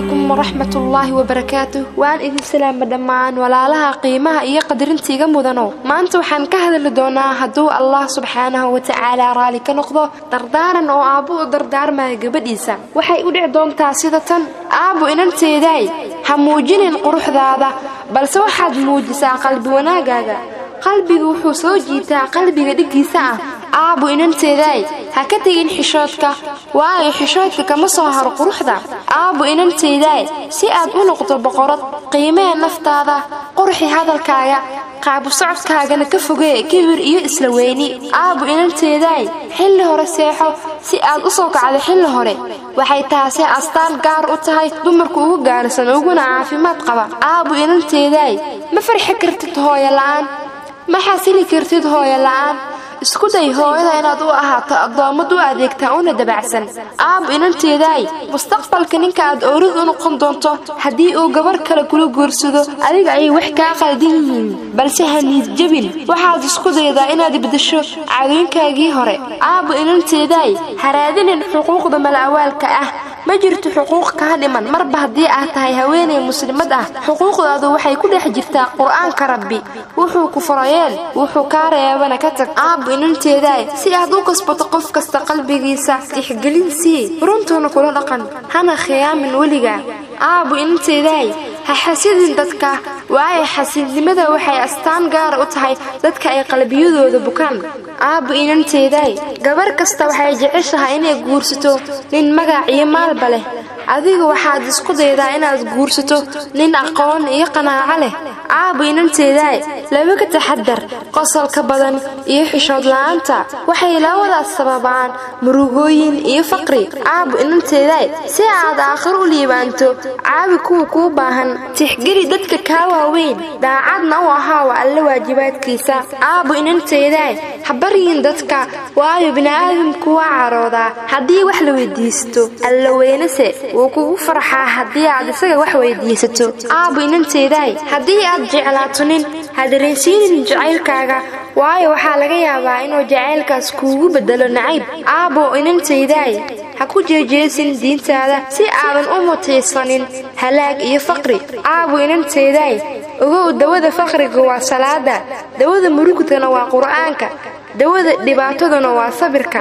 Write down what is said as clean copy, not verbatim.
Calaykum waraxmatullaahi wabarakaatuh. Waan idin salaama dhammaan walaalaha qiimaha iyo qadarinta iga mudano. Maanta waxaan ka hadli doonaa, hadduu Allah subxaanahu watacaala raali ka noqdo, dardaaran oo aabbo u dardaarmaya gabadhiisa. Waxay u dhici doontaa sida tan: aabbo inanteedaay, ha muujinin quruxdaada, balse waxaad muujisaa qalbi wanaagaaga. Qalbigu wuxuu soo jiitaa qalbiga dhiggiisa ah. Aabbo inanteedaay, ha ka tegin xishoodka, waayo xishoodka kama soo haro quruxda. Aabbo inanteydaay, si aad u noqdo boqorad, qiimee naftaada, qurxi hadalkaaga, qaabu socodkaagana ka fogee kibir iyo isla weyni. Aabbo inanteedaay, xilli hore seexo si aad u soo kacdo xilli hore. Waxay taasi astaan gaar u tahay dumarku ugu gaarsan uguna caafimaad qaba. Aabbo inanteedaay, ma farxi kartid hooyo la'aan, ma xasili kartid hooyo la'aan. Isku day hooyada inaad u ahaato addoommad u adeegtaa una dabacsan. Aabbo inanteedaay, mustaqbalka ninka aad oorid u noqon doonto haddii uu gabar kale kula guursado, adiga ayay wax kaa qaldan yihiin, balse ha niid jebin. Waxaad isku daydaa inaad beddesho caadooyinkaagii hore. Aabbo inanteedaay, ha raadinin xuquuqda malawaalka ah. Ma jirto xuquuq kaa dhiman marba haddii aad tahay haweeney muslimad ah. Xuquuqdaadu waxay ku dhex jirtaa Qur-aanka Rabbi. Wuxuu ku furayeen, wuxuu kaa reebana ka tag. Aabbo inanteedaay, si aad u kasbato qof kasta qalbigiisa, tixgelin sii, runtuuna kula dhaqan, hana khiyaamin weliga. Aabbo inanteedaay, ha xasidin dadka, waayo xasidnimada waxay astaan gaara u tahay dadka ay qalbiyadooda bukaan. Aabbo inanteedaay, gabar kasta waxay jeceshahay inay guursato nin magac iyo maalba leh. Adiga waxaad isku daydaa inaad guursato nin aqoon iyo qanaaco leh. Aabbo inanteedaay, laba ka taxadar qosolka badan iyo xishood la'aanta. Waxay labadaas sababaan murugooyin iyo faqri. Aabbo inanteedaay, si aad aakhiro u liibaanto, caawi kuwa kuu baahan, tixgeli dadka kaa waaweyn, daacadna u ahaawa Alle waajibaadkiisa. Aabbo inanteedaay, ha baryin dadka, waayo bini'aadamku waa caroodaa haddii wax la weydiisto. Alla weynase wuu kugu farxaa haddii aad isaga wax weydiisato. Aabbo inanteedaay, haddii aad jeclaato nin, ha dareensiinin jacaylkaaga, waayo waxaa laga yaabaa inuu jacaylkaas kuugu bedelo nacayb. Aabbo inanteydaay, ha ku jeejeesin diintaada si aadan u mutaysanin halaag iyo faqri. Aabbo inanteydaay, ogow dawada faqriga waa salaada, dawada murugtana waa Qur'aanka, dawada dhibaataduna waa sabirka.